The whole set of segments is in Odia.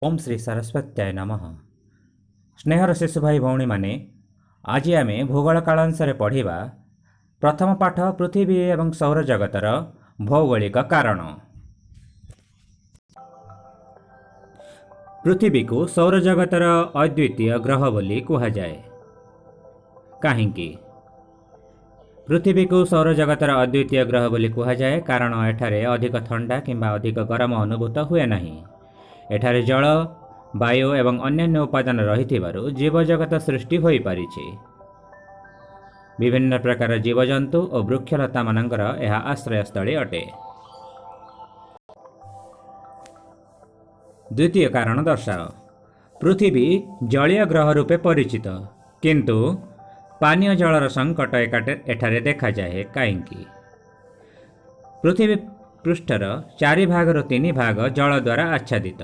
ଓମ୍ ଶ୍ରୀ ସରସ୍ୱତ୍ୟାୟ ନମଃ। ସ୍ନେହର ଶିଶୁ ଭାଇ ଭଉଣୀମାନେ, ଆଜି ଆମେ ଭୂଗୋଳ କାଳାଂଶରେ ପଢ଼ିବା ପ୍ରଥମ ପାଠ, ପୃଥିବୀ ଏବଂ ସୌରଜଗତର ଭୌଗୋଳିକ କାରଣ। ପୃଥିବୀକୁ ସୌରଜଗତର ଅଦ୍ୱିତୀୟ ଗ୍ରହ ବୋଲି କୁହାଯାଏ କାହିଁକି? ପୃଥିବୀକୁ ସୌରଜଗତର ଅଦ୍ୱିତୀୟ ଗ୍ରହ ବୋଲି କୁହାଯାଏ, କାରଣ ଏଠାରେ ଅଧିକ ଥଣ୍ଡା କିମ୍ବା ଅଧିକ ଗରମ ଅନୁଭୂତ ହୁଏ ନାହିଁ। ଏଠାରେ ଜଳ, ବାୟୁ ଏବଂ ଅନ୍ୟାନ୍ୟ ଉପାଦାନ ରହିଥିବାରୁ ଜୀବଜଗତ ସୃଷ୍ଟି ହୋଇପାରିଛି। ବିଭିନ୍ନ ପ୍ରକାର ଜୀବଜନ୍ତୁ ଓ ବୃକ୍ଷଲତାମାନଙ୍କର ଏହା ଆଶ୍ରୟସ୍ଥଳୀ ଅଟେ। ଦ୍ୱିତୀୟ କାରଣ ଦର୍ଶାଅ। ପୃଥିବୀ ଜଳୀୟ ଗ୍ରହ ରୂପେ ପରିଚିତ, କିନ୍ତୁ ପାନୀୟ ଜଳର ସଙ୍କଟ ଏଠାରେ ଦେଖାଯାଏ କାହିଁକି? ପୃଥିବୀ ପୃଷ୍ଠର ଚାରି ଭାଗରୁ ତିନି ଭାଗ ଜଳ ଦ୍ୱାରା ଆଚ୍ଛାଦିତ,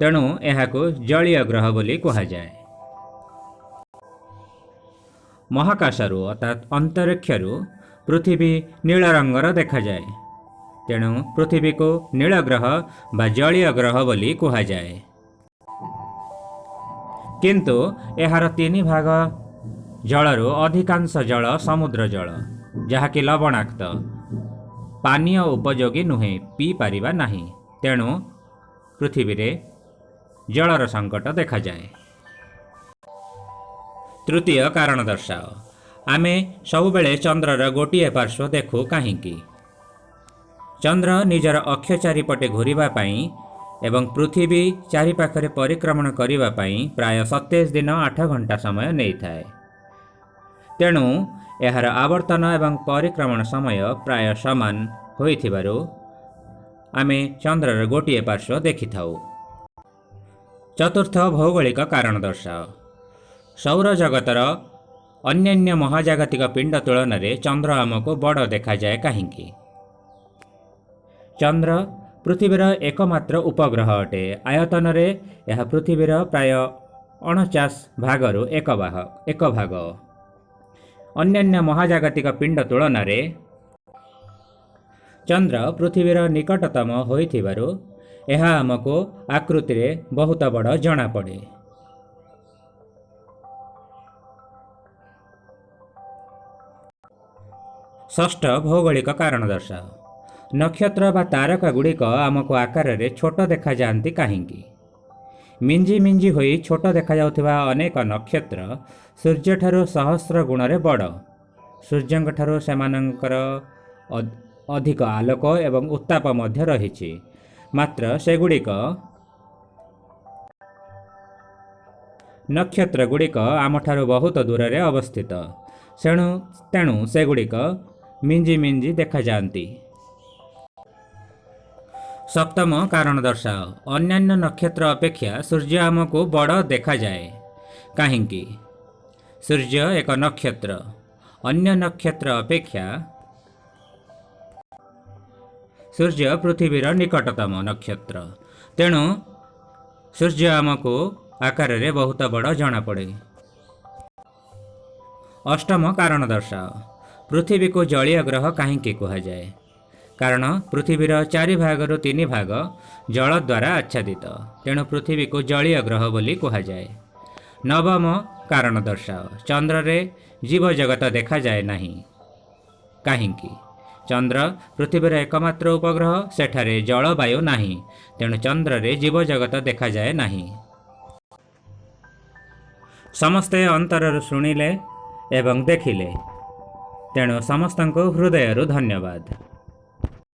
ତେଣୁ ଏହାକୁ ଜଳୀୟ ଗ୍ରହ ବୋଲି କୁହାଯାଏ। ମହାକାଶରୁ ଅର୍ଥାତ୍ ଅନ୍ତରୀକ୍ଷରୁ ପୃଥିବୀ ନୀଳ ରଙ୍ଗର ଦେଖାଯାଏ, ତେଣୁ ପୃଥିବୀକୁ ନୀଳ ଗ୍ରହ ବା ଜଳୀୟ ଗ୍ରହ ବୋଲି କୁହାଯାଏ। କିନ୍ତୁ ଏହାର ତିନି ଭାଗ ଜଳରୁ ଅଧିକାଂଶ ଜଳ ସମୁଦ୍ର ଜଳ, ଯାହାକି ଲବଣାକ୍ତ, ପାନୀୟ ଉପଯୋଗୀ ନୁହେଁ, ପିଇପାରିବା ନାହିଁ। ତେଣୁ ପୃଥିବୀରେ ଜଳର ସଙ୍କଟ ଦେଖାଯାଏ। ତୃତୀୟ କାରଣ ଦର୍ଶାଅ। ଆମେ ସବୁବେଳେ ଚନ୍ଦ୍ରର ଗୋଟିଏ ପାର୍ଶ୍ୱ ଦେଖୁ କାହିଁକି? ଚନ୍ଦ୍ର ନିଜର ଅକ୍ଷ ଚାରିପଟେ ଘୂରିବା ପାଇଁ ଏବଂ ପୃଥିବୀ ଚାରିପାଖରେ ପରିକ୍ରମଣ କରିବା ପାଇଁ ପ୍ରାୟ 27 ଦିନ 8 ଘଣ୍ଟା ସମୟ ନେଇଥାଏ। ତେଣୁ ଏହାର ଆବର୍ତ୍ତନ ଏବଂ ପରିକ୍ରମଣ ସମୟ ପ୍ରାୟ ସମାନ ହୋଇଥିବାରୁ ଆମେ ଚନ୍ଦ୍ରର ଗୋଟିଏ ପାର୍ଶ୍ୱ ଦେଖିଥାଉ। ଚତୁର୍ଥ ଭୌଗୋଳିକ କାରଣ ଦର୍ଶାଅ। ସୌରଜଗତର ଅନ୍ୟାନ୍ୟ ମହାଜାଗତିକ ପିଣ୍ଡ ତୁଳନାରେ ଚନ୍ଦ୍ର ଆମକୁ ବଡ଼ ଦେଖାଯାଏ କାହିଁକି? ଚନ୍ଦ୍ର ପୃଥିବୀର ଏକମାତ୍ର ଉପଗ୍ରହ ଅଟେ। ଆୟତନରେ ଏହା ପୃଥିବୀର ପ୍ରାୟ 49 ଭାଗରୁ ଏକ ଭାଗ। ଅନ୍ୟାନ୍ୟ ମହାଜାଗତିକ ପିଣ୍ଡ ତୁଳନାରେ ଚନ୍ଦ୍ର ପୃଥିବୀର ନିକଟତମ ହୋଇଥିବାରୁ ଏହା ଆମକୁ ଆକୃତିରେ ବହୁତ ବଡ଼ ଜଣାପଡ଼େ। ଷଷ୍ଠ ଭୌଗୋଳିକ କାରଣ ଦର୍ଶାଅ। ନକ୍ଷତ୍ର ବା ତାରକା ଗୁଡ଼ିକ ଆମକୁ ଆକାରରେ ଛୋଟ ଦେଖାଯାଆନ୍ତି କାହିଁକି? ମିଞ୍ଜି ମିଞ୍ଜି ହୋଇ ଛୋଟ ଦେଖାଯାଉଥିବା ଅନେକ ନକ୍ଷତ୍ର ସୂର୍ଯ୍ୟଠାରୁ ସହସ୍ର ଗୁଣରେ ବଡ଼। ସୂର୍ଯ୍ୟଙ୍କଠାରୁ ସେମାନଙ୍କର ଅଧିକ ଆଲୋକ ଏବଂ ଉତ୍ତାପ ମଧ୍ୟ ରହିଛି। ମାତ୍ର ସେଗୁଡ଼ିକ ନକ୍ଷତ୍ର ଗୁଡ଼ିକ ଆମଠାରୁ ବହୁତ ଦୂରରେ ଅବସ୍ଥିତ, ତେଣୁ ସେଗୁଡ଼ିକ ମିଞ୍ଜି ମିଞ୍ଜି ଦେଖାଯାଆନ୍ତି। ସପ୍ତମ କାରଣ ଦର୍ଶାଅ। ଅନ୍ୟାନ୍ୟ ନକ୍ଷତ୍ର ଅପେକ୍ଷା ସୂର୍ଯ୍ୟ ଆମକୁ ବଡ଼ ଦେଖାଯାଏ କାହିଁକି? ସୂର୍ଯ୍ୟ ଏକ ନକ୍ଷତ୍ର। ଅନ୍ୟ ନକ୍ଷତ୍ର ଅପେକ୍ଷା ସୂର୍ଯ୍ୟ ପୃଥିବୀର ନିକଟତମ ନକ୍ଷତ୍ର, ତେଣୁ ସୂର୍ଯ୍ୟ ଆମକୁ ଆକାରରେ ବହୁତ ବଡ଼ ଜଣାପଡ଼େ। ଅଷ୍ଟମ କାରଣ ଦର୍ଶାଅ। ପୃଥିବୀକୁ ଜଳୀୟ ଗ୍ରହ କାହିଁକି କୁହାଯାଏ? କାରଣ ପୃଥିବୀର ଚାରି ଭାଗରୁ ତିନି ଭାଗ ଜଳ ଦ୍ୱାରା ଆଚ୍ଛାଦିତ, ତେଣୁ ପୃଥିବୀକୁ ଜଳୀୟ ଗ୍ରହ ବୋଲି କୁହାଯାଏ। ନବମ କାରଣ ଦର୍ଶାଅ। ଚନ୍ଦ୍ରରେ ଜୀବଜଗତ ଦେଖାଯାଏ ନାହିଁ କାହିଁକି? ଚନ୍ଦ୍ର ପୃଥିବୀର ଏକମାତ୍ର ଉପଗ୍ରହ, ସେଠାରେ ଜଳବାୟୁ ନାହିଁ, ତେଣୁ ଚନ୍ଦ୍ରରେ ଜୀବଜଗତ ଦେଖାଯାଏ ନାହିଁ। ସମସ୍ତେ ଅନ୍ତରରୁ ଶୁଣିଲେ ଏବଂ ଦେଖିଲେ, ତେଣୁ ସମସ୍ତଙ୍କୁ ହୃଦୟରୁ ଧନ୍ୟବାଦ।